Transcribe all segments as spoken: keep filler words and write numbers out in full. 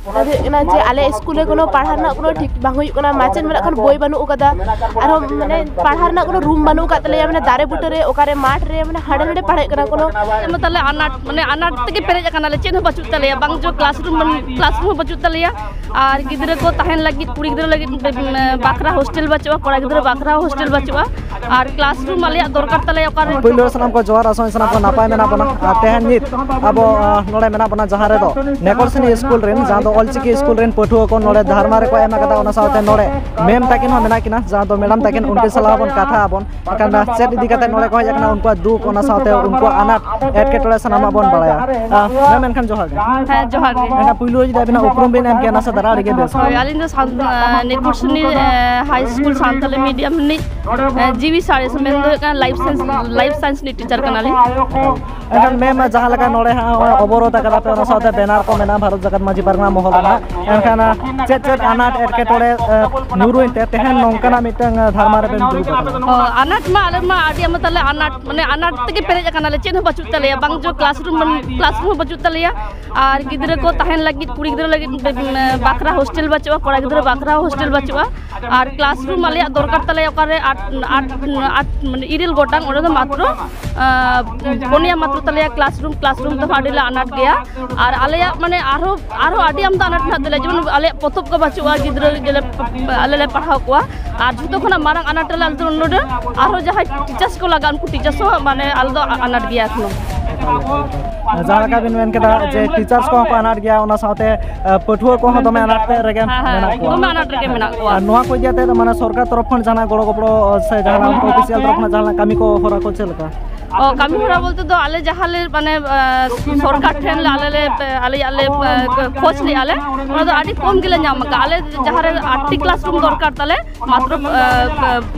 ᱠᱟᱛᱷᱟ ᱫᱚ ᱦᱩᱭᱩᱜ ᱠᱟᱱᱟ ᱡᱮ ᱟᱞᱮ ᱥᱠᱩᱞ ᱨᱮ ᱠᱳᱱᱳ ᱯᱟᱲᱦᱟᱣ ᱨᱮᱱᱟᱜ ᱠᱳᱱᱳ ᱴᱷᱤᱠ ᱵᱟᱝ ᱦᱩᱭᱩᱜ ᱠᱟᱱᱟ, ᱢᱟᱪᱮᱫ ᱢᱮᱱᱟᱜ ᱠᱷᱟᱱ ᱵᱳᱭ ᱵᱟᱹᱱᱩᱜ ᱟᱠᱟᱫᱟ, ᱟᱨᱦᱚᱸ ᱢᱟᱱᱮ ᱯᱟᱲᱦᱟᱣ ᱨᱮᱱᱟᱜ ᱠᱳᱱᱳ ᱨᱩᱢ ᱵᱟᱹᱱᱩᱜ ᱟᱠᱟᱫ ᱛᱟᱞᱮᱭᱟ, ᱢᱟᱱᱮ ᱫᱟᱨᱮ ᱵᱩᱴᱟᱹ ᱨᱮ ᱚᱠᱟᱨᱮ ᱢᱟᱴᱷ ᱨᱮ ᱢᱟᱱᱮ ᱦᱟᱸᱰᱮ ᱱᱟᱰᱮ ᱯᱟᱲᱦᱟᱜ ᱠᱟᱱᱟ ᱠᱳᱱᱳ᱾ ᱮᱢ ᱛᱟᱞᱮ ᱟᱱᱟᱴ, ᱢᱟᱱᱮ ᱟᱱᱟᱴ ᱛᱮᱜᱮ ᱯᱮᱨᱮᱡ ᱟᱠᱟᱱᱟᱞᱮ, ᱪᱮᱫ ᱦᱚᱸ ᱵᱟᱹᱪᱩᱜ ᱛᱟᱞᱮᱭᱟ, ᱵᱟᱝ ᱡᱚ ᱠᱞᱟᱥᱨᱩᱢ, ᱠᱞᱟᱥᱨᱩᱢ ᱦᱚᱸ ᱵᱟᱹᱪᱩᱜ ᱛᱟᱞᱮᱭᱟ, ᱟᱨ ᱜᱤᱫᱽᱨᱟᱹ ᱠᱚ ᱛᱟᱦᱮᱱ ᱞᱟᱹᱜᱤᱫ ᱠᱩᱲᱤ ᱜᱤᱫᱽᱨᱟᱹ ᱞᱟᱹᱜᱤᱫ ᱵᱮ-, ᱵᱟᱠᱷᱨᱟ ᱦᱳᱥᱴᱮᱞ ᱵᱟᱹᱪᱩᱜᱼᱟ, ᱠᱚᱲᱟ ᱜᱤᱫᱽᱨᱟᱹ ᱵᱟᱠᱷᱨᱟ ᱦᱳᱥᱴᱮᱞ ᱵᱟᱹᱪᱩᱜᱼᱟ, ᱟᱨ ᱠᱞᱟᱥᱨᱩᱢ ᱟᱞᱮᱭᱟᱜ ᱫᱚᱨᱠᱟᱨ ᱛᱟᱞᱮ ᱚᱠᱟᱨᱮ᱾ ᱯᱳᱭᱞᱳ ᱨᱮ ᱥᱟᱱᱟᱢ ᱠᱚ ᱡᱚᱦᱟᱨ, ᱟᱥᱚᱜ ᱟᱹᱧ ᱥᱟᱱᱟᱢ ᱠᱚ ᱱᱟᱯᱟᱭ ᱢᱮᱱᱟᱜ ᱵᱚᱱᱟ᱾ ᱟᱨ ᱛᱮᱦᱮᱧ ᱱᱤᱛ ᱟᱵᱚ, ᱟᱸ, ᱱᱚᱰᱮ ᱢᱮᱱᱟᱜ ᱵᱚᱱᱟ ᱡᱟᱦᱟᱸ ᱨᱮᱫᱚ ᱱᱮᱠᱚᱞᱥᱤᱱᱤ ᱥᱠᱩᱞ ᱨᱮᱱ, ᱡᱟᱦᱟᱸ ᱫᱚ ᱚᱞᱪᱤᱠᱤ ᱥᱠᱩᱞ ᱨᱮᱱ ᱯᱟᱹᱴᱷᱩᱣᱟᱹ ᱠᱚ ᱱᱚᱰᱮ ᱫᱷᱟᱨᱢᱟ ᱨᱮᱠᱚ ᱮᱢ ᱟᱠᱟᱫᱟ, ᱚᱱᱟ ᱥᱟᱶᱛᱮ ᱱᱚᱰᱮ ᱢᱮᱢ ᱛᱟᱹᱠᱤᱱ ᱦᱚᱸ ᱢᱮᱱᱟᱜ ᱠᱤᱱᱟ, ᱡᱟᱦᱟᱸ ᱫᱚ ᱢᱮᱰᱟᱢ ᱛᱟᱹᱠᱤᱱ, ᱩᱱᱠᱤᱱ ᱥᱟᱞᱟᱜ ᱵᱚᱱ ᱠᱟᱛᱷᱟ ᱟᱵᱚᱱ᱾ ᱮᱱᱠᱷᱟᱱ ᱪᱮᱫ ᱤᱫᱤ ᱠᱟᱛᱮ ᱱᱚᱰᱮ ᱠᱚ ᱦᱮᱡ ᱟᱠᱟᱱᱟ, ᱩᱱᱠᱩᱣᱟᱜ ᱫᱩᱠ, ᱚᱱᱟ ᱥᱟᱶᱛᱮ ᱩᱱᱠᱩᱣᱟᱜ ᱟᱱᱟᱴ ᱮᱴᱠᱮᱴᱚᱬᱮ ᱥᱟᱱᱟᱢᱟᱜ ᱵᱚᱱ ᱵᱟᱲᱟᱭᱟ᱾ ᱟᱸ, ᱢᱮᱢ, ᱮᱱᱠᱷᱟᱱ ᱡᱚᱦᱟᱨ ᱜᱮ᱾ ᱦᱮᱸ, ᱡᱚᱦᱟᱨ ᱜᱮ᱾ ᱮᱱᱠᱷᱟᱱ ᱯᱩᱭᱞᱩ ᱡᱩᱫᱤ ᱟᱵᱤᱱᱟᱜ ᱩᱯᱨᱩᱢ ᱵᱤᱱ ᱮᱢ ᱠᱮᱭᱟ, ᱱᱟᱥᱮ ᱫᱷᱟᱨᱟ ᱟᱹᱰᱤ ᱜᱮ ᱵᱮᱥ᱾ ᱦᱳᱭ, ᱟᱹᱞᱤᱧ ᱫᱚ ᱥᱟᱱ-, ᱟᱸ, ᱱᱮᱠᱩᱨᱥᱤᱱᱤ, ᱟᱸ, ᱦᱟᱭ ᱥᱠᱩᱞ ᱥᱟᱱᱛᱟᱞᱤ ᱢᱤᱰᱤᱭᱟᱢ ᱨᱤᱱᱤᱡ, ᱟᱸ, ᱡᱤᱣᱤ ᱥᱟᱬᱮᱥ ᱢᱮᱱ ᱫᱚ ᱦᱩᱭᱩᱜ ᱠᱟᱱᱟ ᱞᱟᱭᱤᱯᱷ ᱥᱟᱭᱮᱱᱥ, ᱞᱟᱭᱤᱯᱷ ᱥᱟᱭᱮᱱᱥ ᱨᱤᱱᱤᱡ ᱴᱤᱪᱟᱨ ᱠᱟᱱᱟᱞᱤᱧ᱾ ᱮᱱᱠᱷᱟᱱ ᱢᱮᱢ, ᱡᱟᱦᱟᱸ ᱞᱮᱠᱟ ᱱᱚᱰᱮ ᱦᱟᱸᱜ ᱱᱚᱜᱼᱚᱭ ᱚᱵᱚᱨᱳᱫᱷ ᱟᱠᱟᱫᱟ ᱯᱮ, ᱚᱱᱟ ᱥᱟᱶᱛᱮ ᱵᱮᱱᱟᱨ ᱠᱚ ᱢᱮᱱᱟᱜᱼᱟ ᱵᱷᱟᱨᱚᱛ ᱡᱟᱠᱟᱛ ᱢᱟᱹᱡᱷᱤ ᱯᱟᱨᱜᱟᱱᱟ ᱢᱚᱦᱚᱞ ᱨᱮᱱᱟᱜ, ᱮᱱᱠᱷᱟᱱ ᱪᱮᱫ ᱪᱮᱫ ᱟᱱᱟᱴ ᱮᱴᱠᱮᱴᱚᱬᱮ, ᱮ, ᱧᱩᱨᱩᱭᱮᱱ ᱛᱮ ᱛᱮᱦᱮᱧ ᱱᱚᱝᱠᱟᱱᱟᱜ ᱢᱤᱫᱴᱟᱝ, ᱮ, ᱫᱷᱟᱨᱢᱟ ᱨᱮᱵᱮᱱ ᱫᱩᱲᱩᱵ ᱟᱠᱟᱱᱟ? ᱚ, ᱟᱱᱟᱴ ᱢᱟ ᱟᱞᱮ ᱢᱟ ᱟᱹᱰᱤ ᱟᱢᱫᱟ ᱛᱟᱞᱮ ᱟᱱᱟᱴ, ᱢᱟᱱᱮ ᱟᱱᱟᱴ ᱛᱮᱜᱮ ᱯᱮᱨᱮᱡ ᱟᱠᱟᱱᱟᱞᱮ, ᱪᱮᱫ ᱦᱚᱸ ᱵᱟᱹᱪᱩᱜ ᱛᱟᱞᱮᱭᱟ, ᱵᱟᱝ ᱡᱚ ᱠᱞᱟᱥᱨᱩᱢ, ᱠᱞᱟᱥᱨᱩᱢ ᱦᱚᱸ ᱵᱟᱹᱪᱩᱜ ᱛᱟᱞᱮᱭᱟ, ᱟᱨ ᱜᱤᱫᱽᱨᱟᱹ ᱠᱚ ᱛᱟᱦᱮᱱ ᱞᱟᱹᱜᱤᱫ ᱠᱩᱲᱤ ᱜᱤᱫᱽᱨᱟᱹ ᱞᱟᱹᱜᱤᱫ ᱵᱮ-, ᱵᱟᱠᱷᱨᱟ ᱦᱳᱥᱴᱮᱞ ᱵᱟᱹᱪᱩᱜᱼᱟ, ᱠᱚᱲᱟ ᱜᱤᱫᱽᱨᱟᱹ ᱵᱟᱠᱷᱨᱟ ᱦᱳᱥᱴᱮᱞ ᱵᱟᱹᱪᱩᱜᱼᱟ, ᱟᱨ ᱠᱞᱟᱥᱨᱩᱢ ᱟᱞᱮᱭᱟᱜ ᱫᱚᱨᱠᱟᱨ ᱛᱟᱞᱮᱭᱟ ᱚᱠᱟᱨᱮ ᱟᱴ, ᱟᱴ, ᱟᱴ, ᱢᱟᱱᱮ ᱤᱨᱟᱹᱞ ᱜᱚᱴᱟᱝ, ᱚᱸᱰᱮ ᱫᱚ ᱢᱟᱛᱨᱚ, ᱟᱸ, ᱯᱩᱱᱭᱟ ᱢᱟᱛᱨᱚ ᱛᱟᱞᱮᱭᱟ ᱠᱞᱟᱥᱨᱩᱢ, ᱠᱞᱟᱥᱨᱩᱢ ᱛᱮᱦᱚᱸ ᱟᱹᱰᱤ ᱞᱮ ᱟᱱᱟᱴ ᱜᱮᱭᱟ᱾ ᱟᱨ ᱟᱞᱮᱭᱟᱜ ᱢᱟᱱᱮ ᱟᱨᱦᱚᱸ, ᱟᱨᱦᱚᱸ ᱟᱹᱰᱤ ᱟᱢᱫᱟ ᱟᱱᱟᱴ ᱢᱮᱱᱟᱜ ᱛᱟᱞᱮᱭᱟ, ᱡᱮᱢᱚᱱ ᱟᱞᱮᱭᱟᱜ ᱯᱚᱛᱚᱵ ᱠᱚ ᱵᱟᱹᱪᱩᱜᱼᱟ, ᱜᱤᱫᱽᱨᱟᱹ ᱡᱮᱞᱮ ᱟᱞᱮ ᱞᱮ ᱯᱟᱲᱦᱟᱣ ᱠᱚᱣᱟ, ᱟᱨ ᱡᱷᱚᱛᱚ ᱠᱷᱚᱱᱟᱜ ᱢᱟᱨᱟᱝ ᱟᱱᱟᱴ ᱨᱮᱞᱮ ᱟᱞᱮ ᱫᱚ ᱱᱚᱰᱮ ᱟᱨᱦᱚᱸ ᱡᱟᱦᱟᱸᱭ ᱴᱤᱪᱟᱨᱥ ᱠᱚ ᱞᱟᱜᱟᱜᱼᱟ, ᱩᱱᱠᱩ ᱴᱤᱪᱟᱨᱥ ᱦᱚᱸ ᱢᱟᱱᱮ ᱟᱞᱮ ᱫᱚ ᱟᱱᱟᱴ ᱜᱮᱭᱟ ᱮᱠᱷᱚᱱᱳ᱾ ᱡᱟᱦᱟᱸ ᱞᱮᱠᱟ ᱵᱤᱱ ᱢᱮᱱ ᱠᱮᱫᱟ ᱡᱮ ᱴᱤᱪᱟᱨᱥ ᱠᱚᱦᱚᱸ ᱠᱚ ᱟᱱᱟᱴ ᱜᱮᱭᱟ, ᱚᱱᱟ ᱥᱟᱶᱛᱮ, ᱮ, ᱯᱟᱹᱴᱷᱩᱣᱟᱹ ᱠᱚᱦᱚᱸ ᱫᱚᱢᱮ ᱟᱱᱟᱴ ᱛᱮ ᱨᱮᱜᱮ ᱦᱮᱸ, ᱦᱮᱸ, ᱢᱮᱱᱟᱜ ᱠᱚᱣᱟ᱾ ᱫᱚᱢᱮ ᱟᱱᱟᱴ ᱨᱮᱜᱮ ᱢᱮᱱᱟᱜ ᱠᱚᱣᱟ᱾ ᱟᱨ ᱱᱚᱣᱟ ᱠᱚ ᱤᱫᱤ ᱠᱟᱛᱮ ᱢᱟᱱᱮ ᱥᱚᱨᱠᱟᱨ ᱛᱚᱨᱚᱯ ᱠᱷᱚᱱ ᱡᱟᱦᱟᱱᱟᱜ ᱜᱚᱲᱚ ᱜᱚᱯᱚᱲᱚ ᱥᱮ ᱡᱟᱦᱟᱱᱟᱜ ᱚᱱᱠᱟ ᱚᱯᱷᱤᱥᱤᱭᱟᱞ ᱛᱚᱨᱚᱯ ᱠᱷᱚᱱᱟᱜ ᱡᱟᱦᱟᱱᱟᱜ ᱠᱟᱹᱢᱤ ᱠᱚ ᱦᱚᱨᱟ ᱠᱚ ᱪᱮᱫ ᱞᱮᱠᱟ? ᱚ, ᱠᱟᱹᱢᱤ ᱦᱚᱨᱟ ᱵᱚᱞᱛᱮ ᱫᱚ ᱟᱞᱮ ᱡᱟᱦᱟᱸ ᱞᱮ ᱢᱟᱱᱮ, ᱮ, ᱥᱚᱨᱠᱟᱨ ᱴᱷᱮᱱ ᱞᱮ ᱟᱞᱮ ᱞᱮ, ᱮ, ᱟᱞᱮᱭᱟᱜ ᱞᱮ, ᱮ, ᱠᱷᱚᱡᱽ ᱞᱮᱜᱼᱟ ᱞᱮ, ᱚᱱᱟ ᱫᱚ ᱟᱹᱰᱤ ᱠᱚᱢ ᱜᱮᱞᱮ ᱧᱟᱢ ᱟᱠᱟᱫᱼᱟ᱾ ᱟᱞᱮ ᱡᱟᱦᱟᱸ ᱨᱮ ᱟᱴᱴᱤ ᱠᱞᱟᱥᱨᱩᱢ ᱫᱚᱨᱠᱟᱨ ᱛᱟᱞᱮ, ᱢᱟᱛᱨᱚ, ᱮ, ᱮ,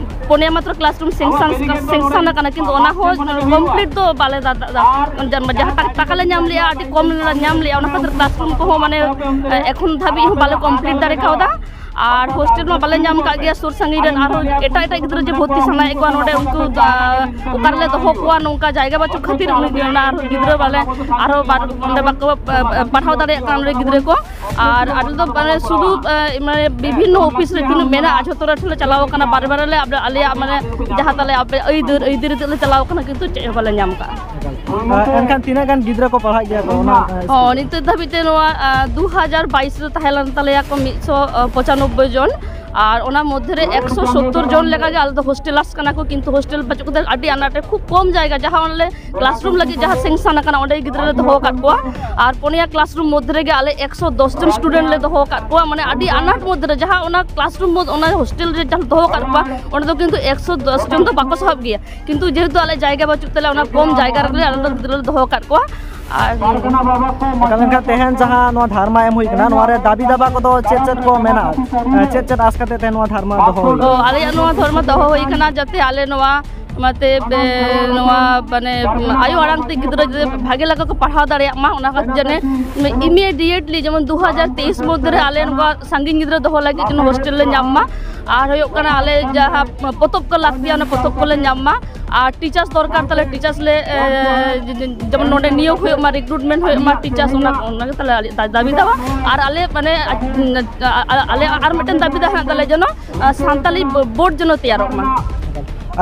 ᱯᱩᱱᱭᱟ ᱢᱟᱛᱨᱚ ᱠᱞᱟᱥᱨᱩᱢ ᱥᱮᱝᱥᱟᱱ, ᱥᱮᱝᱥᱟᱱ ᱟᱠᱟᱱᱟ, ᱠᱤᱱᱛᱩ ᱚᱱᱟ ᱦᱚᱸ ᱠᱚᱢᱯᱞᱤᱴ ᱫᱚ ᱵᱟᱞᱮ ᱫᱟ-, ᱫᱟ-, ᱫᱟ-, ᱡᱟᱦᱟᱸ ᱴᱟ-, ᱴᱟᱠᱟ ᱞᱮ ᱧᱟᱢ ᱞᱮᱜᱼᱟ, ᱟᱹᱰᱤ ᱠᱚᱢ ᱞᱮ ᱧᱟᱢ ᱞᱮᱜᱼᱟ, ᱚᱱᱟ ᱠᱷᱟᱹᱛᱤᱨ ᱠᱞᱟᱥᱨᱩᱢ ᱠᱚᱦᱚᱸ ᱢᱟᱱᱮ, ᱮ, ᱮᱠᱷᱚᱱ ᱫᱷᱟᱹᱵᱤᱡ ᱦᱚᱸ ᱵᱟᱞᱮ ᱠᱚᱢᱯᱞᱤᱴ ᱫᱟᱲᱮ ᱠᱟᱣᱫᱟ᱾ ᱟᱨ ᱦᱳᱥᱴᱮᱞ ᱢᱟ ᱵᱟᱞᱮ ᱧᱟᱢ ᱠᱟᱜ ᱜᱮᱭᱟ ᱥᱩᱨ ᱥᱟᱺᱜᱤᱧ ᱨᱮᱱ, ᱟᱨᱦᱚᱸ ᱮᱴᱟᱜ ᱮᱴᱟᱜ ᱜᱤᱫᱽᱨᱟᱹ ᱡᱮ ᱵᱷᱚᱨᱛᱤ ᱥᱟᱱᱟᱭᱮᱫ ᱠᱚᱣᱟ ᱱᱚᱰᱮ, ᱩᱱᱠᱩ ᱫᱚ, ᱚᱠᱟ ᱨᱮᱞᱮ ᱫᱚᱦᱚ ᱠᱚᱣᱟ, ᱱᱚᱝᱠᱟ ᱡᱟᱭᱜᱟ ᱵᱟᱹᱪᱩᱜ ᱠᱷᱟᱹᱛᱤᱨ ᱩᱱᱤ ᱚᱱᱟ ᱟᱨᱦᱚᱸ ᱜᱤᱫᱽᱨᱟᱹ ᱵᱟᱞᱮ, ᱟᱨᱦᱚᱸ ᱵᱟᱨ ᱚᱸᱰᱮ ᱵᱟᱠᱚ ᱯᱟᱲᱦᱟᱣ ᱫᱟᱲᱮᱭᱟᱜ ᱠᱟᱱᱟ ᱱᱚᱰᱮ ᱜᱤᱫᱽᱨᱟᱹ ᱠᱚ᱾ ᱟᱨ ᱟᱞᱮ ᱫᱚ ᱢᱟᱱᱮ ᱥᱩᱫᱷᱩ ᱢᱟᱱᱮ ᱵᱤᱵᱷᱤᱱᱱᱚ ᱚᱯᱷᱤᱥ ᱨᱮ ᱛᱤᱱᱟᱹᱜ ᱢᱮᱱᱟᱜᱼᱟ ᱡᱷᱚᱛᱚ ᱨᱮ ᱴᱷᱮᱱ ᱞᱮ ᱪᱟᱞᱟᱣ ᱟᱠᱟᱱᱟ, ᱵᱟᱨᱮ ᱵᱟᱨᱮ ᱞᱮ ᱟᱞᱮᱭᱟᱜ ᱢᱟᱱᱮ ᱡᱟᱦᱟᱸ ᱛᱟᱞᱮ ᱟᱹᱭᱫᱟᱹᱨ ᱟᱹᱭᱫᱟᱹᱨ ᱞᱮ ᱪᱟᱞᱟᱣ ᱟᱠᱟᱱᱟ, ᱠᱤᱱᱛᱩ ᱪᱮᱫ ᱦᱚᱸ ᱵᱟᱞᱮ ᱧᱟᱢ ᱠᱟᱜᱼᱟ᱾ ᱮᱱᱠᱷᱟᱱ ᱛᱤᱱᱟᱹᱜ ᱜᱟᱱ ᱜᱤᱫᱽᱨᱟᱹ ᱠᱚ ᱯᱟᱲᱦᱟᱜ ᱜᱮᱭᱟ ᱠᱚ ᱚᱱᱟ? ᱦᱚᱸ, ᱱᱤᱛᱚᱜ ᱫᱷᱟᱹᱵᱤᱡ ᱛᱮ ᱱᱚᱣᱟ ᱫᱩ ᱦᱟᱡᱟᱨ ᱵᱟᱭᱤᱥ ᱨᱮ ᱛᱟᱦᱮᱸ ᱞᱮᱱ ᱛᱟᱞᱮᱭᱟ ᱠᱚ ᱢᱤᱫ ᱥᱚ ᱯᱚᱸᱪᱟᱱᱚᱵᱵᱳᱭ ᱡᱚᱱ, ᱟᱨ ᱚᱱᱟ ᱢᱚᱫᱽᱫᱷᱮ ᱨᱮ ᱮᱠᱥᱚ ᱥᱚᱛᱛᱚᱨ ᱡᱚᱱ ᱞᱮᱠᱟᱜᱮ ᱟᱞᱮ ᱫᱚ ᱦᱳᱥᱴᱮᱞᱟᱨᱥ ᱠᱟᱱᱟ ᱠᱚ, ᱠᱤᱱᱛᱩ ᱦᱳᱥᱴᱮᱞ ᱵᱟᱹᱪᱩᱜ ᱠᱟᱛᱮ ᱟᱹᱰᱤ ᱟᱱᱟᱴ ᱨᱮ, ᱠᱷᱩᱵ ᱠᱚᱢ ᱡᱟᱭᱜᱟ ᱡᱟᱦᱟᱸ ᱚᱸᱰᱮ ᱠᱞᱟᱥᱨᱩᱢ ᱞᱟᱹᱜᱤᱫ ᱡᱟᱦᱟᱸ ᱥᱮᱝᱥᱟᱱ ᱟᱠᱟᱱᱟ ᱚᱸᱰᱮ ᱜᱤᱫᱽᱨᱟᱹ ᱞᱮ ᱫᱚᱦᱚ ᱟᱠᱟᱫ ᱠᱚᱣᱟ᱾ ᱟᱨ ᱯᱩᱱᱭᱟ ᱠᱞᱟᱥᱨᱩᱢ ᱢᱚᱫᱽᱫᱷᱮ ᱨᱮᱜᱮ ᱟᱞᱮ ᱮᱠᱥᱚ ᱫᱚᱥ ᱡᱚᱱ ᱥᱴᱩᱰᱮᱱᱴ ᱞᱮ ᱫᱚᱦᱚ ᱟᱠᱟᱫ ᱠᱚᱣᱟ, ᱢᱟᱱᱮ ᱟᱹᱰᱤ ᱟᱱᱟᱴ ᱢᱚᱫᱽᱫᱷᱮ ᱨᱮ ᱡᱟᱦᱟᱸ ᱚᱱᱟ ᱠᱞᱟᱥᱨᱩᱢ ᱢᱚᱫᱽ- ᱚᱱᱟ ᱦᱳᱥᱴᱮᱞ ᱨᱮ ᱡᱟᱦᱟᱸ ᱫᱚᱦᱚ ᱟᱠᱟᱫ ᱠᱚᱣᱟ ᱚᱸᱰᱮ ᱫᱚ ᱠᱤᱱᱛᱩ ᱮᱠᱥᱚ ᱫᱚᱥ ᱡᱚᱱ ᱫᱚ ᱵᱟᱠᱚ ᱥᱟᱦᱚᱵ ᱜᱮᱭᱟ, ᱠᱤᱱᱛᱩ ᱡᱮᱦᱮᱛᱩ ᱟᱞᱮ ᱡᱟᱭᱜᱟ ᱵᱟᱹᱪᱩᱜ ᱛᱟᱞᱮ ᱚᱱᱟ ᱠᱚᱢ ᱡᱟᱭᱜᱟ ᱨᱮᱜᱮ ᱟᱞᱮ ᱫᱚ ᱜᱤᱫᱽᱨᱟᱹ ᱞᱮ ᱫᱚᱦᱚ ᱟᱠᱟᱫ ᱠᱚᱣᱟ᱾ ᱟᱨ ᱚᱱᱠᱟ ᱞᱮᱱᱠᱷᱟᱱ ᱛᱮᱦᱮᱧ ᱡᱟᱦᱟᱸ ᱱᱚᱣᱟ ᱫᱷᱟᱨᱱᱟ ᱮᱢ ᱦᱩᱭ ᱠᱟᱱᱟ, ᱱᱚᱣᱟ ᱨᱮ ᱫᱟᱹᱵᱤ ᱫᱟᱵᱟ ᱠᱚᱫᱚ ᱪᱮᱫ ᱪᱮᱫ ᱠᱚ ᱢᱮᱱᱟᱜᱼᱟ? ᱪᱮᱫ ᱪᱮᱫ ᱟᱥ ᱠᱟᱛᱮ ᱛᱮᱦᱮᱧ ᱱᱚᱣᱟ ᱫᱷᱟᱨᱱᱟ ᱫᱚᱦᱚ ᱦᱩᱭ ᱚ, ᱟᱞᱮᱭᱟᱜ ᱱᱚᱣᱟ ᱫᱷᱚᱨᱱᱟ ᱫᱚᱦᱚ ᱦᱩᱭ ᱠᱟᱱᱟ ᱡᱟᱛᱮ ᱟᱞᱮ ᱱᱚᱣᱟ ᱚᱱᱟᱛᱮ ᱵᱮ- ᱱᱚᱣᱟ ᱢᱟᱱᱮ ᱟᱭᱳ ᱟᱲᱟᱝ ᱛᱮ ᱜᱤᱫᱽᱨᱟᱹ ᱡᱟᱛᱮ ᱵᱷᱟᱜᱮ ᱞᱮᱠᱟ ᱠᱚ ᱯᱟᱲᱦᱟᱣ ᱫᱟᱲᱮᱭᱟᱜ ᱢᱟ, ᱚᱱᱟ ᱠᱷᱟᱹᱛᱤᱨ ᱡᱮᱱᱮ ᱤᱢᱤᱰᱤᱭᱮᱴᱞᱤ ᱡᱮᱢᱚᱱ ᱫᱩ ᱦᱟᱡᱟᱨ ᱛᱮᱭᱤᱥ ᱢᱚᱫᱽᱫᱷᱮ ᱨᱮ ᱟᱞᱮ ᱱᱚᱝᱠᱟ ᱥᱟᱺᱜᱤᱧ ᱜᱤᱫᱽᱨᱟᱹ ᱫᱚᱦᱚ ᱞᱟᱹᱜᱤᱫ ᱡᱮᱱᱚ ᱦᱳᱥᱴᱮᱞ ᱞᱮ ᱧᱟᱢ ᱢᱟ᱾ ᱟᱨ ᱦᱩᱭᱩᱜ ᱠᱟᱱᱟ ᱟᱞᱮ ᱡᱟᱦᱟᱸ ᱯᱚᱛᱚᱵ ᱠᱚ ᱞᱟᱹᱠᱛᱤᱭᱟ ᱚᱱᱟ ᱯᱚᱛᱚᱵ ᱠᱚᱞᱮ ᱧᱟᱢ ᱢᱟ᱾ ᱟᱨ ᱴᱤᱪᱟᱨᱥ ᱫᱚᱨᱠᱟᱨ ᱛᱟᱞᱮ, ᱴᱤᱪᱟᱨᱥ ᱞᱮ ᱮ, ᱡᱮᱢᱚᱱ ᱱᱚᱰᱮ ᱱᱤᱭᱳᱜᱽ ᱦᱩᱭᱩᱜ ᱢᱟ, ᱨᱤᱠᱨᱩᱴᱢᱮᱱᱴ ᱦᱩᱭᱩᱜ ᱢᱟ ᱴᱤᱪᱟᱨᱥ, ᱚᱱᱟ ᱚᱱᱟ ᱜᱮ ᱛᱟᱞᱮ ᱟᱞᱮᱭᱟᱜ ᱫᱟ- ᱫᱟᱹᱵᱤ ᱫᱟᱵᱟ᱾ ᱟᱨ ᱟᱞᱮ ᱢᱟᱱᱮ ᱟᱞᱮ ᱟᱨ ᱢᱤᱫᱴᱮᱱ ᱫᱟᱹᱵᱤ ᱫᱚ ᱦᱮᱱᱟᱜ ᱛᱟᱞᱮᱭᱟ ᱡᱮᱱᱚ ᱥᱟᱱᱛᱟᱞᱤ ᱵᱳᱨᱰ ᱡᱮᱱᱚ ᱛᱮᱭᱟᱨᱚᱜ ᱢᱟ᱾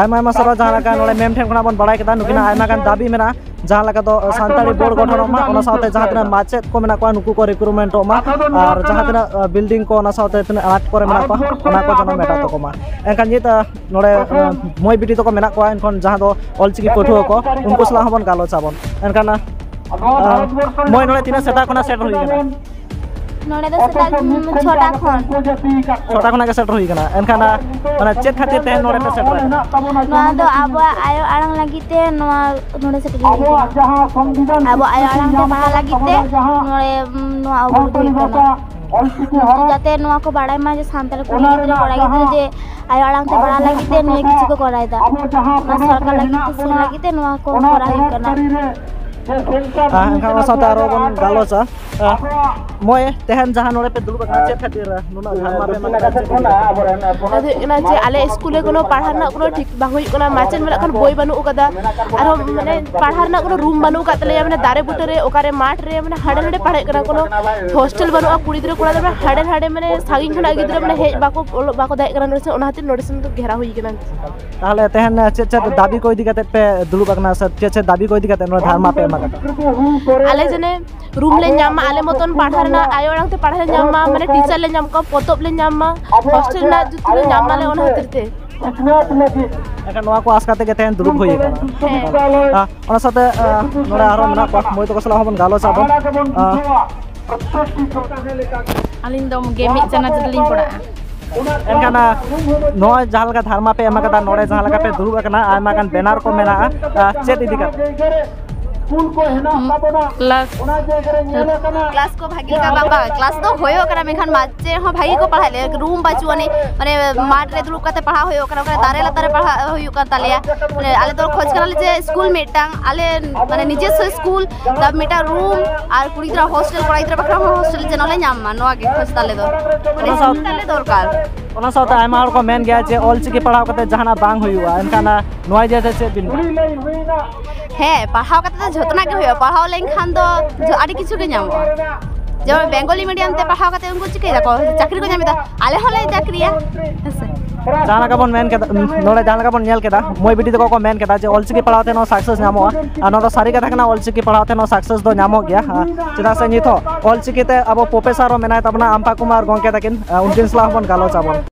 ᱟᱭᱢᱟ ᱟᱭᱢᱟ ᱥᱟᱨᱦᱟᱣ᱾ ᱡᱟᱦᱟᱸ ᱞᱮᱠᱟ ᱱᱚᱰᱮ ᱢᱮᱢ ᱴᱷᱮᱱ ᱠᱷᱚᱱᱟᱜ ᱵᱚᱱ ᱵᱟᱲᱟᱭ ᱠᱮᱫᱟ, ᱱᱩᱠᱤᱱᱟᱜ ᱟᱭᱢᱟ ᱜᱟᱱ ᱫᱟᱹᱵᱤ ᱢᱮᱱᱟᱜᱼᱟ, ᱡᱟᱦᱟᱸ ᱞᱮᱠᱟ ᱫᱚ ᱥᱟᱱᱛᱟᱲᱤ ᱵᱳᱨᱰ ᱜᱚᱴᱷᱚᱱᱚᱜ ᱢᱟ, ᱚᱱᱟ ᱥᱟᱶᱛᱮ ᱡᱟᱦᱟᱸ ᱛᱤᱱᱟᱹᱜ ᱢᱟᱪᱮᱫ ᱠᱚ ᱢᱮᱱᱟᱜ ᱠᱚᱣᱟ ᱱᱩᱠᱩ ᱠᱚ ᱨᱤᱠᱨᱩᱴᱢᱮᱱᱴᱚᱜ ᱢᱟ, ᱟᱨ ᱡᱟᱦᱟᱸ ᱛᱤᱱᱟᱹᱜ ᱵᱤᱞᱰᱤᱝ ᱠᱚ ᱚᱱᱟ ᱥᱟᱶᱛᱮ ᱛᱤᱱᱟᱹᱜ ᱟᱱᱟᱴ ᱠᱚᱨᱮ ᱢᱮᱱᱟᱜ ᱠᱚᱣᱟ ᱚᱱᱟ ᱠᱚ ᱡᱮᱱᱚ ᱢᱮᱴᱟᱜ ᱛᱟᱠᱚ ᱢᱟ᱾ ᱮᱱᱠᱷᱟᱱ ᱱᱤᱛ ᱱᱚᱰᱮ ᱢᱟᱹᱭ ᱵᱤᱴᱤ ᱛᱟᱠᱚ ᱢᱮᱱᱟᱜ ᱠᱚᱣᱟ, ᱮᱱᱠᱷᱟᱱ ᱡᱟᱦᱟᱸ ᱫᱚ ᱚᱞᱪᱤᱠᱤ ᱯᱟᱹᱴᱷᱩᱣᱟᱹ ᱠᱚ, ᱩᱱᱠᱩ ᱥᱟᱞᱟᱜ ᱦᱚᱸᱵᱚᱱ ᱜᱟᱞᱚᱪ ᱟᱵᱚᱱ᱾ ᱮᱱᱠᱷᱟᱱ ᱢᱟᱹᱭ ᱱᱚᱰᱮ ᱛᱤᱱᱟᱹᱜ ᱥᱮᱛᱟᱜ ᱠᱷᱚᱱᱟᱜ ᱥᱮᱴᱮᱨ ᱦᱩᱭ ᱠᱟᱱᱟ? ᱱᱚᱰᱮ ᱫᱚ ᱥᱮᱛᱟᱜ ᱪᱷᱚᱴᱟ ᱠᱷᱚᱱ᱾ ᱪᱷᱚᱴᱟ ᱠᱷᱚᱱᱟᱜ ᱜᱮ ᱥᱮᱴᱮᱨ ᱦᱩᱭ ᱠᱟᱱᱟ᱾ ᱮᱱᱠᱷᱟᱱ ᱢᱟᱱᱮ ᱪᱮᱫ ᱠᱷᱟᱹᱛᱤᱨ ᱛᱮᱦᱮᱧ ᱱᱚᱰᱮ ᱯᱮ ᱥᱮᱴᱮᱨ ᱟᱠᱟᱱᱟ? ᱱᱚᱣᱟ ᱫᱚ ᱟᱵᱚᱣᱟᱜ ᱟᱭᱳ ᱟᱲᱟᱝ ᱞᱟᱹᱜᱤᱫ ᱛᱮ ᱱᱚᱣᱟ ᱱᱚᱰᱮ ᱥᱮᱴᱮᱨ ᱦᱩᱭ ᱠᱟᱱᱟ᱾ ᱟᱵᱚ ᱟᱭᱳ ᱟᱲᱟᱝ ᱛᱮ ᱯᱟᱲᱦᱟᱜ ᱞᱟᱹᱜᱤᱫ ᱛᱮ ᱱᱚᱰᱮ ᱱᱚᱣᱟ ᱚᱵᱚᱨᱳᱫᱷ ᱦᱩᱭᱩᱜ ᱠᱟᱱᱟ᱾ ᱡᱟᱛᱮ ᱱᱚᱣᱟ ᱠᱚ ᱵᱟᱲᱟᱭ ᱢᱟ ᱡᱮ ᱥᱟᱱᱛᱟᱲ ᱠᱩᱲᱤ ᱜᱤᱫᱽᱨᱟᱹ ᱠᱚᱲᱟ ᱜᱤᱫᱽᱨᱟᱹ ᱡᱮ ᱟᱭᱳ ᱟᱲᱟᱝ ᱛᱮ ᱯᱟᱲᱦᱟᱜ ᱞᱟᱹᱜᱤᱫ ᱛᱮ ᱱᱤᱭᱟᱹ ᱠᱤᱪᱷᱩ ᱠᱚ ᱠᱚᱨᱟᱣ ᱮᱫᱟ᱾ ᱚᱱᱟ ᱥᱚᱨᱠᱟᱨ ᱞᱟᱹᱜᱤᱫ ᱛᱮ ᱥᱮ ᱞᱟᱹᱜᱤᱫ ᱛᱮ ᱱᱚᱣᱟ ᱠᱚ ᱠᱚᱨᱟᱣ ᱦᱩᱭᱩᱜ ᱠᱟᱱᱟ᱾ ᱟᱨ ᱮᱱᱠᱷᱟᱱ ᱚᱱᱟ ᱥᱟᱶᱛᱮ ᱟᱨᱚ ᱵᱚᱱ ᱜᱟᱞᱚᱪᱟ᱾ ᱟᱨ ᱢᱚᱭ, ᱛᱮᱦᱮᱧ ᱡᱟᱦᱟᱸ ᱱᱚᱰᱮ ᱯᱮ ᱫᱩᱲᱩᱵ ᱟᱠᱟᱱᱟ, ᱪᱮᱫ ᱠᱷᱟᱹᱛᱤᱨ ᱱᱩᱱᱟᱹᱜ ᱫᱷᱟᱨᱢᱟ ᱯᱮ ᱮᱢ ᱟᱠᱟᱫᱟ? ᱪᱮᱫ ᱤᱫᱤ ᱠᱟᱛᱮ? ᱟᱫᱚ ᱦᱩᱭᱩᱜ ᱠᱟᱱᱟ ᱡᱮ ᱟᱞᱮ ᱥᱠᱩᱞ ᱨᱮ ᱠᱳᱱᱳ ᱯᱟᱲᱦᱟᱣ ᱨᱮᱱᱟᱜ ᱠᱳᱱᱳ ᱴᱷᱤᱠ ᱵᱟᱝ ᱦᱩᱭᱩᱜ ᱠᱟᱱᱟ, ᱢᱟᱪᱮᱫ ᱢᱮᱱᱟᱜ ᱠᱷᱟᱱ ᱵᱳᱭ ᱵᱟᱹᱱᱩᱜ ᱟᱠᱟᱫᱟ, ᱟᱨᱦᱚᱸ ᱢᱟᱱᱮ ᱯᱟᱲᱦᱟᱣ ᱨᱮᱱᱟᱜ ᱠᱳᱱᱳ ᱨᱩᱢ ᱵᱟᱹᱱᱩᱜ ᱟᱠᱟᱫ ᱛᱟᱞᱮᱭᱟ, ᱢᱟᱱᱮ ᱫᱟᱨᱮ ᱵᱩᱴᱟᱹ ᱨᱮ ᱚᱠᱟᱨᱮ ᱢᱟᱴᱷ ᱨᱮ ᱢᱟᱱᱮ ᱦᱟᱸᱰᱮ ᱱᱟᱰᱮ ᱯᱟᱲᱦᱟᱜ ᱠᱟᱱᱟ, ᱠᱳᱱᱳ ᱦᱳᱥᱴᱮᱞ ᱵᱟᱹᱱᱩᱜᱼᱟ, ᱠᱩᱲᱤ ᱜᱤᱫᱽᱨᱟᱹ ᱠᱚᱲᱟ ᱜᱤᱫᱽᱨᱟᱹ ᱢᱟᱱᱮ ᱦᱟᱸᱰᱮ ᱱᱟᱰᱮ ᱢᱟᱱᱮ ᱥᱟᱺᱜᱤᱧ ᱠᱷᱚᱱᱟᱜ ᱜᱤᱫᱽᱨᱟᱹ ᱢᱟᱱᱮ ᱦᱮᱡ ᱵᱟᱠᱚ ᱚᱞᱚᱜ ᱵᱟᱠᱚ ᱫᱟᱲᱮᱭᱟᱜ ᱠᱟᱱᱟ ᱱᱚᱰᱮ ᱥᱮ, ᱚᱱᱟ ᱠᱷᱟᱹᱛᱤᱨ ᱱᱚᱰᱮ ᱥᱮᱱ ᱫᱚ ᱜᱷᱮᱨᱟᱣ ᱦᱩᱭ ᱠᱟᱱᱟ᱾ ᱛᱟᱦᱚᱞᱮ ᱛᱮᱦᱮᱧ ᱪᱮᱫ ᱪᱮᱫ ᱫᱟᱹᱵᱤ ᱠᱚ ᱤᱫᱤ ᱠᱟᱛᱮ ᱯᱮ ᱫᱩᱲᱩᱵ ᱟᱠᱟᱱᱟ ᱥᱮ ᱪᱮᱫ ᱪᱮᱫ ᱫᱟᱹᱵᱤ ᱠᱚ ᱤᱫᱤ ᱠᱟᱛᱮ ᱱᱚᱰᱮ ᱫᱷᱟᱨᱢᱟ ᱯᱮ ᱮᱢ ᱟᱠᱟᱫᱟ? ᱟᱞᱮ ᱡᱮᱱᱮ ᱨᱩᱢ ᱞᱮ ᱧᱟᱢ ᱢᱟ, ᱟᱞᱮ ᱢᱚᱛᱚᱱ ᱯᱟᱲᱦᱟᱣ ᱨᱮᱱᱟᱜ, ᱟᱭᱳ ᱟᱲᱟᱝ ᱛᱮ ᱯᱟᱲᱦᱟᱣ ᱞᱮ ᱧᱟᱢ ᱢᱟ, ᱢᱟᱱᱮ ᱴᱤᱪᱟᱨ ᱞᱮ ᱧᱟᱢ ᱠᱚᱣᱟ, ᱯᱚᱛᱚᱵ ᱞᱮ ᱧᱟᱢ ᱢᱟ, ᱦᱳᱥᱴᱮᱞ ᱨᱮᱱᱟᱜ ᱡᱩᱛ ᱞᱮ ᱧᱟᱢ ᱢᱟᱞᱮ, ᱚᱱᱟ ᱠᱷᱟᱹᱛᱤᱨ ᱛᱮ᱾ ᱮᱱᱠᱷᱟᱱ ᱱᱚᱣᱟ ᱠᱚ ᱟᱥ ᱠᱟᱛᱮ ᱜᱮ ᱛᱮᱦᱮᱧ ᱫᱩᱲᱩᱵ ᱦᱩᱭ ᱟᱠᱟᱱᱟ᱾ ᱦᱮᱸ᱾ ᱟᱨ ᱚᱱᱟ ᱥᱟᱶᱛᱮ, ᱟᱨ ᱱᱚᱰᱮ ᱟᱨᱦᱚᱸ ᱢᱮᱱᱟᱜ ᱠᱚᱣᱟ, ᱢᱟᱹᱭ ᱛᱟᱠᱚ ᱥᱟᱞᱟᱜ ᱦᱚᱸᱵᱚᱱ ᱜᱟᱞᱚᱪᱟ ᱵᱚᱱ᱾ ᱟᱨ ᱟᱹᱞᱤᱧ ᱫᱚ ᱜᱮᱢᱤᱫ ᱪᱟᱱᱟᱪ ᱨᱮᱞᱤᱧ ᱯᱟᱲᱟᱜᱼᱟ᱾ ᱮᱱᱠᱷᱟᱱ, ᱟᱨ ᱱᱚᱣᱟ ᱡᱟᱦᱟᱸ ᱞᱮᱠᱟ ᱫᱷᱟᱨᱢᱟ ᱯᱮ ᱮᱢ ᱟᱠᱟᱫᱟ, ᱱᱚᱰᱮ ᱡᱟᱦᱟᱸ ᱞᱮᱠᱟ ᱯᱮ ᱫᱩᱲᱩᱵ ᱟᱠᱟᱱᱟ, ᱟᱭᱢᱟ ᱜᱟᱱ ᱵᱮᱱᱟᱨ ᱠᱚ ᱢᱮᱱᱟᱜᱼᱟ, ᱟᱨ ᱪᱮᱫ ᱤᱫᱤ ᱠᱟᱛᱮ? ᱠᱞᱟᱥ ᱠᱞᱟᱥ ᱠᱚ ᱵᱷᱟᱜᱤ ᱞᱮᱠᱟ ᱵᱟᱝ ᱯᱟᱲᱦᱟᱜ, ᱠᱞᱟᱥ ᱫᱚ ᱦᱩᱭᱩᱜ ᱠᱟᱱᱟ, ᱢᱮᱱᱠᱷᱟᱱ ᱢᱟᱪᱮᱫ ᱦᱚᱸ ᱵᱷᱟᱜᱤ ᱠᱚ ᱯᱟᱲᱦᱟᱣᱮᱫ ᱞᱮᱭᱟ᱾ ᱨᱩᱢ ᱵᱟᱹᱪᱩᱜ ᱟᱹᱱᱤᱡ, ᱢᱟᱱᱮ ᱢᱟᱴᱷ ᱨᱮ ᱫᱩᱲᱩᱵ ᱠᱟᱛᱮ ᱯᱟᱲᱦᱟᱣ ᱦᱩᱭᱩᱜ ᱠᱟᱱᱟ, ᱚᱠᱟᱨᱮ ᱫᱟᱨᱮ ᱞᱟᱛᱟᱨ ᱨᱮ ᱯᱟᱲᱦᱟᱜ ᱦᱩᱭᱩᱜ ᱠᱟᱱ ᱛᱟᱞᱮᱭᱟ᱾ ᱢᱟᱱᱮ ᱟᱞᱮ ᱫᱚ ᱠᱷᱚᱡᱽ ᱠᱟᱱᱟᱞᱮ ᱡᱮ ᱥᱠᱩᱞ ᱢᱤᱫᱴᱟᱝ, ᱟᱞᱮ ᱢᱟᱱᱮ ᱱᱤᱡᱮᱥᱥᱚ ᱥᱠᱩᱞ, ᱛᱟ ᱢᱤᱫᱴᱟᱝ ᱨᱩᱢ, ᱟᱨ ᱠᱩᱲᱤ ᱜᱤᱫᱽᱨᱟᱹ ᱦᱳᱥᱴᱮᱞ, ᱠᱚᱲᱟ ᱜᱤᱫᱽᱨᱟᱹ ᱵᱟᱠᱷᱨᱟ ᱦᱚᱸ ᱦᱳᱥᱴᱮᱞ ᱡᱮᱱᱚ ᱞᱮ ᱧᱟᱢ ᱢᱟ, ᱱᱚᱣᱟ ᱜᱮ ᱠᱷᱚᱡᱽ ᱛᱟᱞᱮ ᱫᱚ᱾ ᱢᱟᱱᱮ ᱚᱱᱟ ᱥᱟᱶ- ᱥᱠᱩᱞ ᱛᱟᱞᱮ ᱫᱚᱨᱠᱟᱨ᱾ ᱚᱱᱟ ᱥᱟᱶᱛᱮ ᱟᱭᱢᱟ ᱦᱚᱲ ᱠᱚ ᱢᱮᱱ ᱜᱮᱭᱟ ᱡᱮ ᱚᱞᱪᱤᱠᱤ ᱯᱟᱲᱦᱟᱣ ᱠᱟᱛᱮ ᱡᱟᱦᱟᱱᱟᱜ ᱵᱟᱝ ᱦᱩᱭᱩᱜᱼᱟ, ᱮᱱᱠᱷᱟᱱ, ᱟᱨ ᱱᱚᱣᱟ ᱤᱫᱤ ᱠᱟᱛᱮ ᱪᱮᱫ ᱵᱤᱱ ᱢᱮᱱᱟ? ᱦᱮᱸ, ᱯᱟᱲᱦᱟᱣ ᱠᱟᱛᱮ ᱫᱚ ᱡᱷᱚᱛᱚᱱᱟᱜ ᱜᱮ ᱦᱩᱭᱩᱜᱼᱟ, ᱯᱟᱲᱦᱟᱣ ᱞᱮᱱᱠᱷᱟᱱ ᱫᱚ ᱡᱷᱚ- ᱟᱹᱰᱤ ᱠᱤᱪᱷᱩ ᱜᱮ ᱧᱟᱢᱚᱜᱼᱟ᱾ ᱡᱮᱢᱚᱱ ᱵᱮᱝᱜᱚᱞᱤ ᱢᱤᱰᱤᱭᱟᱢ ᱛᱮ ᱯᱟᱲᱦᱟᱣ ᱠᱟᱛᱮ ᱩᱱᱠᱩ ᱪᱤᱠᱟᱹᱭ ᱫᱟᱠᱚ? ᱪᱟᱹᱠᱨᱤ ᱠᱚ ᱧᱟᱢ ᱮᱫᱟ, ᱟᱞᱮ ᱦᱚᱸᱞᱮ ᱪᱟᱹᱠᱨᱤᱭᱟ, ᱦᱮᱸ ᱥᱮ? ᱡᱟᱦᱟᱸ ᱞᱮᱠᱟ ᱵᱚᱱ ᱢᱮᱱ ᱠᱮᱫᱟ, ᱱᱚᱰᱮ ᱡᱟᱦᱟᱸ ᱞᱮᱠᱟ ᱵᱚᱱ ᱧᱮᱞ ᱠᱮᱫᱟ, ᱢᱟᱹᱭ ᱵᱤᱴᱤ ᱛᱟᱠᱚ ᱠᱚ ᱢᱮᱱ ᱠᱮᱫᱟ ᱡᱮ ᱚᱞᱪᱤᱠᱤ ᱯᱟᱲᱦᱟᱣ ᱛᱮ ᱱᱚᱣᱟ ᱥᱟᱠᱥᱮᱥ ᱧᱟᱢᱚᱜᱼᱟ, ᱟᱨ ᱱᱚᱣᱟ ᱫᱚ ᱥᱟᱹᱨᱤ ᱠᱟᱛᱷᱟ ᱠᱟᱱᱟ, ᱚᱞᱪᱤᱠᱤ ᱯᱟᱲᱦᱟᱣ ᱛᱮ ᱱᱚᱣᱟ ᱥᱟᱠᱥᱮᱥ ᱫᱚ ᱧᱟᱢᱚᱜ ᱜᱮᱭᱟ᱾ ᱟᱨ ᱪᱮᱫᱟᱜ ᱥᱮ ᱱᱤᱛ ᱦᱚᱸ ᱚᱞᱪᱤᱠᱤ ᱛᱮ ᱟᱵᱚ ᱯᱨᱚᱯᱷᱮᱥᱟᱨ ᱦᱚᱸ ᱢᱮᱱᱟᱭ ᱛᱟᱵᱚᱱᱟ, ᱟᱢᱯᱟ ᱠᱩᱢᱟᱨ ᱜᱚᱢᱠᱮ ᱛᱟᱹᱠᱤᱱ, ᱟᱨ ᱩᱱᱠᱤᱱ ᱥᱟᱞᱟᱜ ᱦᱚᱸᱵᱚᱱ ᱜᱟᱞᱚᱪ ᱟᱵᱚᱱ᱾